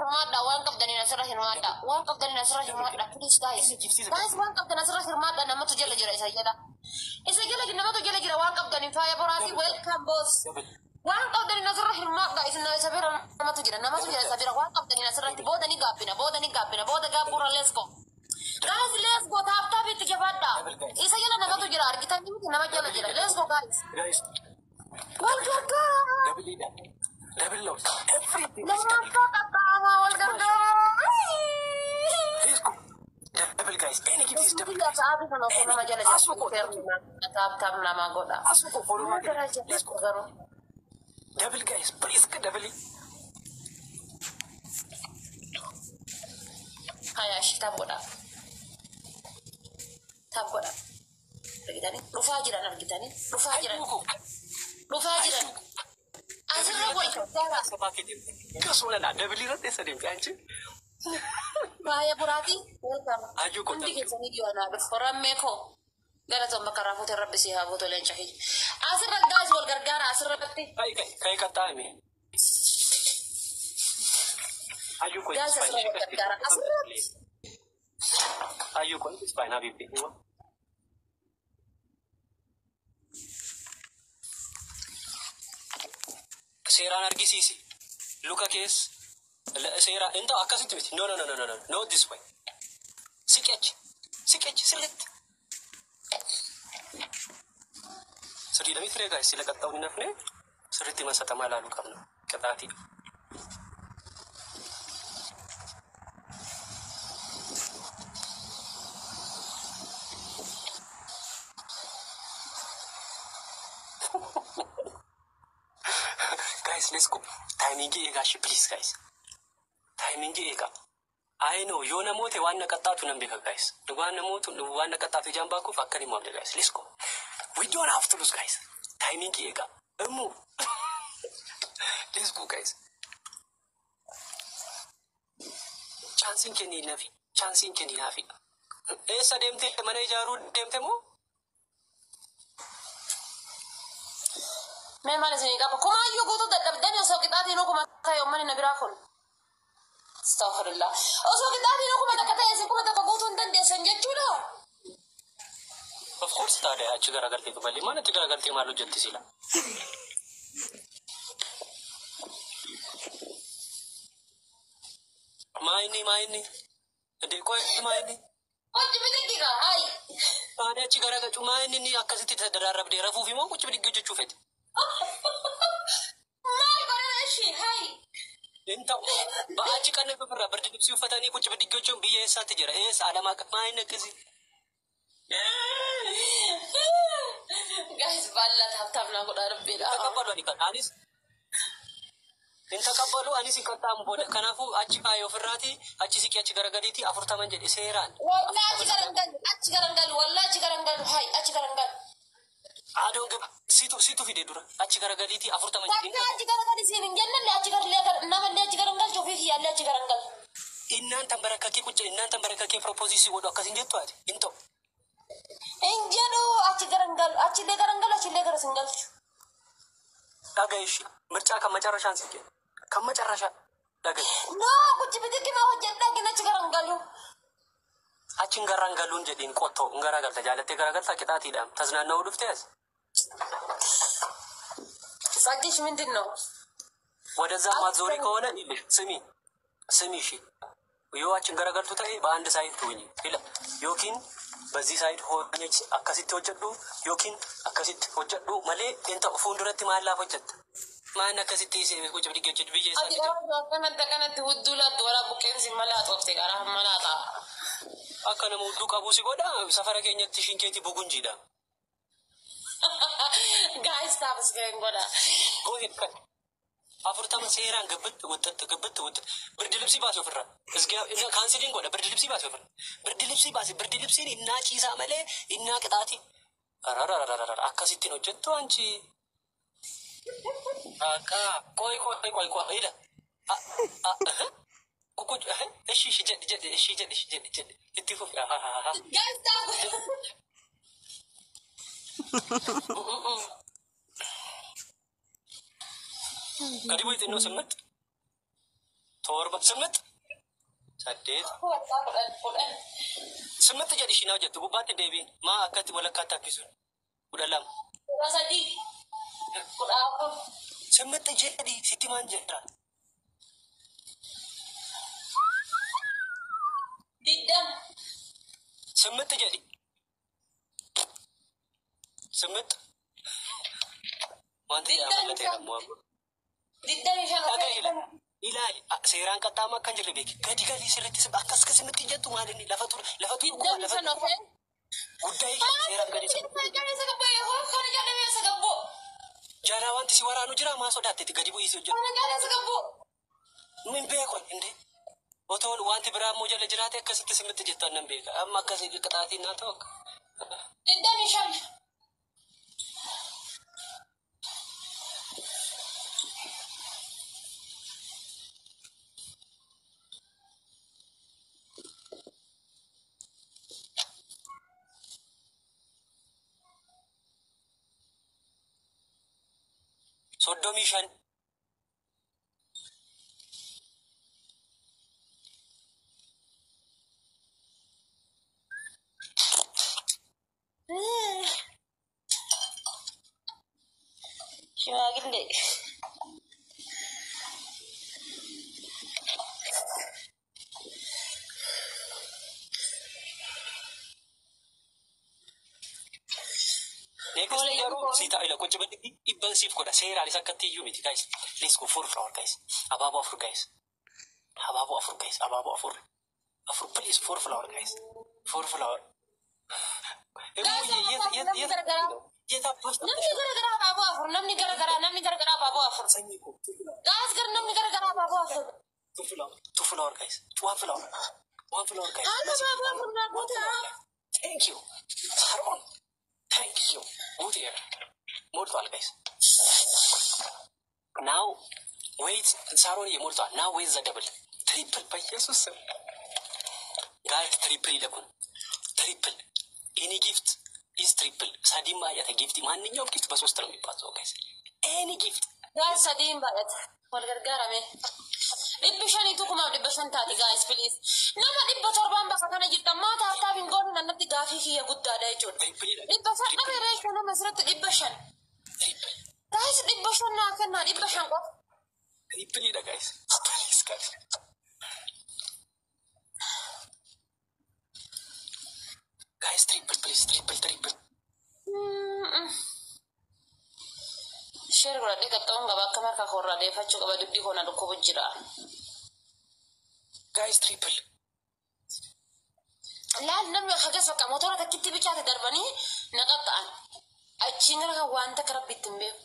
Hirmaadha, waan qabdaniin asirra hirmaadha. Waan qabdaniin asirra hirmaadha. Please guys. Guys, waan qabdan asirra hirmaadha. Namatu jala jira isa jala. Isa jala namatu jala jira waan qabdaniin faaya boraatii welcome boss. Waan qabdaniin asirra hirmaadha. Isin isa bira namatu jira. Namatu jira isa bira waan qabdaniin asirratti booda ni gaabbina. Booda ni gaabbina. Booda gaabbuurra let's go. Guys, let's go. Tap tap itti jabaadha. Isa jala namatu jira. Argitanii miti nama jala jira. Let's go guys. Guys, Wal gargaara. double dha. Double loss. Everything is double. Lammaffaa qaqqaamaa wal gargaara. Let's go. Double guys. Any gift is double guys. Sa'aatii kana osoo nama jala Asuma koo. Tap tap namaa godha. Asuma koo follow Nama garaa Let's go. jala garuu. Double guys. Please double. Haya ishii tap godha. Tap godha. Argitanii dhufaa jiran argitanii dhufaa jiran Hayyuu koo. dhufaa jiran. Asirra wal gargaara. Gasuma dha. Double irratti eessa deemte anchi? Faaya boraatii welcome. Hayyuu koo. Hundi keessanii dhiyoonaa dhufu. Rammee koo. Galatoon bakka raafuutiin rabbi si haa buutu leenca kiyya. Asirra guys wal gargaara asirratti. Kai kai kai qaxxaame. Hayyuu koo. Guys asirra wal gargaara. Asirratti. Hayyuu koo. It's fine habibi. Seeraan argisiisi. Luka keessa. Seeraan hin ta'u akkasitti miti. No, no, no, no, no, no. No this way. Siqi achi. Siqi achi sirriitti. Sirriidha miti ree guys sila qaxxa'uun hin hafne sirriitti masatamaa ilaaluu qabna. Qixaatii. Guys, let's go. Timingii eegaa shi please guys. Timingii eegaa. I know yoo namoota waan na qaxxaatu nan beeka guys. Waan namoota waan na qaxxaatu ijaan baakuuf akka hin mo'amne guys. Let's go. We don't have to lose guys. Timingii eegaa. Immoo. Let's go guys. Chaansiin kenniinaafi. Chaansiin kenniinaafi. Eessa deemte mana ijaaruu deemte moo? Mee maal isinii qaba? Kumaayyuu guutuu dadhabdanii osoo qixaatiin kuma ta'e uummanni na biraa kun. Astaghfirullah. Osoo qixaatiin kuma takka ta'e isin kuma takka guutuu hin dandeessan jechuudha. Of course taadha achi garagaltee babal'ee maal achi garagaltee maal hojjetti sila? Maayini maayini? Qoy maayini? Hojii biqiltii hayi. Taadha achi garagalchu maayini inni akkasitti daraarabdee rafuuf immoo quchi bidiggi hojjechuu fete? Maal godhana ishee hayi. Hin ta'u. Achi qanna ofirraa birdi libsii uffatanii quchi bidiggi hojjechuun biyya eessaatti jira? Eessa alamaa maayini akkasii? Guys baallaa tap tap naa godhaa rabbiidha. Taqabbalu ani kan anis hin taqabbalu anis hin qaxxaamu booda kanaafuu achi kaayee ofirraati achi siqee achi garagaliiti 40 jedhe seeraan. Wallaa achi garan galu achi garan galu wallaa achi garan galu hayi achi garan galu. Adoon gaba situ situ fide dura achi garagaliiti 40 jedhe. Takka achi gara gali siin hin jennellee achi garallee namallee achi garan galchu ofii kiyyaallee achi garan galu. Innaan tan barakkakee qucca innaan tan barakkakee propooziisii godhu akkas hin jettu ati hin ta'u. Hin jedhu achi garan galu achillee garan galu achillee garas hin galchu. Dhaga'ishi ምርጫ ከመጨረሻን ሲገ ከመጨረሻ dhaga'i. No kuchi bitikki ma hojjedhaa gin achi garan galu. Achi hin garaan jedhiin qottoo hin garagalta jaalattee garagalta qixaatiidhaan taznaanna'uu dhuftee as. ጸግሽ ምንድን ነው? ወደዛ ማትዞሪ ከሆነ ይልሽ ስሚ ስሚ እሺ yoo achi hin garagaltu ta'e በአንድ side ትሁኚ ila yookiin በዚህ side ሆነች akkasitti hojjedhu yookiin akkasitti hojjedhu malee hin ta'u fuulduratti maallaaf hojjetta maan akkasitti quci bidigge hojjedhu biyya Ati eessaatti jira gara akkanatti hudduu laattu wara buqqeensi malaa xoofte gara malaa ta'a. Akka nama hudduu qabuu si godha safara keenyatti shinkeetii bugunjiidha. Guys tap screen godha. Go ahead kan 40 seeraan gabbitti wuxxatti gabbitti wuxxatti birdi libsii baase ofirraa kaansiliin godha birdi libsii baase ofirraa birdi libsii baase birdi libsiin innaa ciisaa malee innaa qixaati. Ararararara akkasittiin hojjettu anchi. Akka qoy qoy qoy qoy ila. Kuku እሺ እሺ jedhi jedhi እሺ jedhi እሺ jedhi jedhi itti fufi. Guys tap. Gadi bu'i xinnoo simmat. Torba. Simmit. Saddeet. 10, 10. Simmit jedhi ishiin hojjettu gubbaatti deebiin. Maa akkatti walakkaatti haffisun. 12. 13. 14. Simmit jedhi sitti maan jedha. 20. Simmit jedhi. Simmit. Wanti dhaabateera ammoo. 25. Dhagaa ilaali. Ilaali. Seeraan qaxxaamaa akkan jirre beeki. Gadi galii sirriitti akkas akkasumatti hin jettu maal inni lafa ture lafa ture digdami lafa shan okay. guddaa seeraan gadi Jala wanti si waraanu jira maa sodaatteeti gadi bu'ii si hojjetu. Min beeku inde. Otoo wanti biraa immoo jala jiraate akkasitti simitti jettan nan beeka. Amma akkasii qixaatiin naa ta'u akka. 25. 35. Shimaagillee. Next garuu si ta'a ila qochi baddi dhibban siif godha seeraanis akkatti iyyuu miti guys. Let's go four flower guys. Abaaboo afur guys. Abaaboo afur guys. Abaaboo afur. Afur please, four flower guys. Four flower. Guys, namni garagaraa. Namni garagaraa abaaboo afur. Namni garagaraa namni garagaraa abaaboo afur. Guys, gara namni garagaraa abaaboo afur. Two flower. Two flower guys. One flower. One flower guys. Haala abaaboo afur naa guutaa. Thank you. Saroon. Thank you. Guuteera. ሞልቷል guys. Now wait ሳሮን ሞልቷል። Now wait the double triple በኢየሱስ ስም guys triple ይለኩን triple any gift is triple sadiin baay'ata gift ማንኛውም gift በሶስት ነው የሚባዛው guys any gift. Guys, sadiin baay'ata. Wal gargaarame. 500tu 1500 taati guys, please. Nama 700n bakka kana jirtan maa tap tap hin goone nannatti gaafii kiyya guddaadha jechuudha. Triple. 500 dhabe reeshoo nama asirratti 500. Triple. Guys, 500 naa kennaa 500 qofa. Triple dha guys, please guys. Guys, triple please, triple, triple. Share godhadhee qaxxa'uun qaba akka marka koorraa deeffachuu qaba dubbii koona dhukkubu jira. Guys, triple. Laal namni hagas bakka motora takkitti bichaate darbanii na qaxxa'an. Achiin gara kan waan takka rabbi ittiin beeku.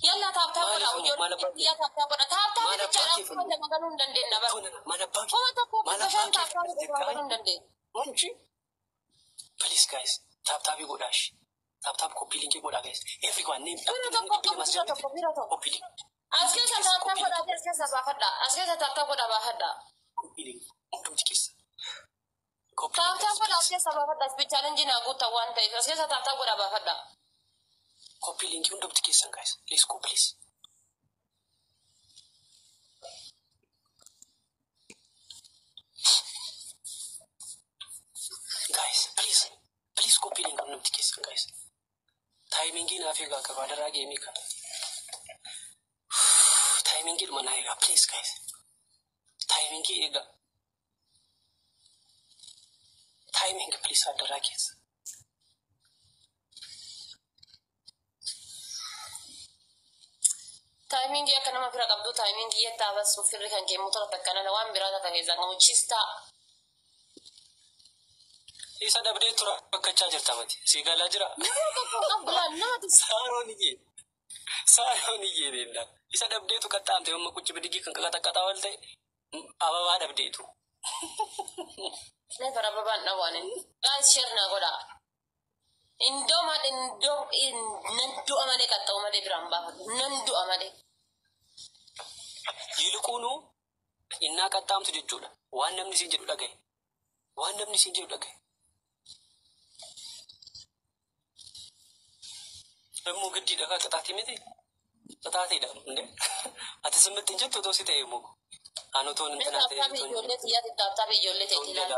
Yalla tap tap godha ijoollee biyya tap tap godha tap tap bichaadhaan 2000 galuu hin dandeenya bara. Mana abbaa 1500 tap tap galuu hin dandeenya. Wanchi please guys, tap tap godhaash tap tap copy link godhaa guys, everyone name. Bira tokko bira tokko bira tokko. Copy link. As keessa tap tap godhaa as keessa baafadha. As keessa tap tap godhaa baafadha. Copy link hundumti keessa copy Tap link. Tap godhaa as keessa baafadha. Challenge naa guuttan waan ta'eef as keessa tap tap godhaa baafadha. Copy link hundumti keessan guys, let's go please. Guys, please please, copy link hundumti keessan guys. Timingii naaf eegaa qaba adaraa geemii kana timingii dhuma naa eegaa please guys, timingii eegaa, timing please adaraa keessa. Timingii akka nama fira qabdu timingii yettaa basu firri kan kee motora takka nana waan biraa takka keessaa qabu chistaa. Isa dhabdee tura bakkachaa jirta mati si galaa jira. Nama tokko qabdu laal namati. Saaroon iyyee saaroon iyyee deemna isa dhabdeetu qaxxaamte amma quchi bidigii kan qaxaqqaxaa wal ta'e ababaa dhabdeetu. Never ababaan dhawaane. Guys, share naa godhaa. Indoo maal indoo nan du'a malee qaxxa'u malee biraan baafadhu. Nan du'a malee. Yiluquunuu innaa qaxxaamtu jechuudha. Waan namni siin jedhu dhagaye. Waan namni siin jedhu dhagaye. Immoo giddiidha kaa qixaatii miti. Qixaatiidha እንዴ? Ati simmitti hin jettu otoo si ta'e immoo. Ani otoon Mee intinaa ta'e taaptaabii otoon ijoollee xiyyaatti taaptaabii ijoollee ta'e ilaali.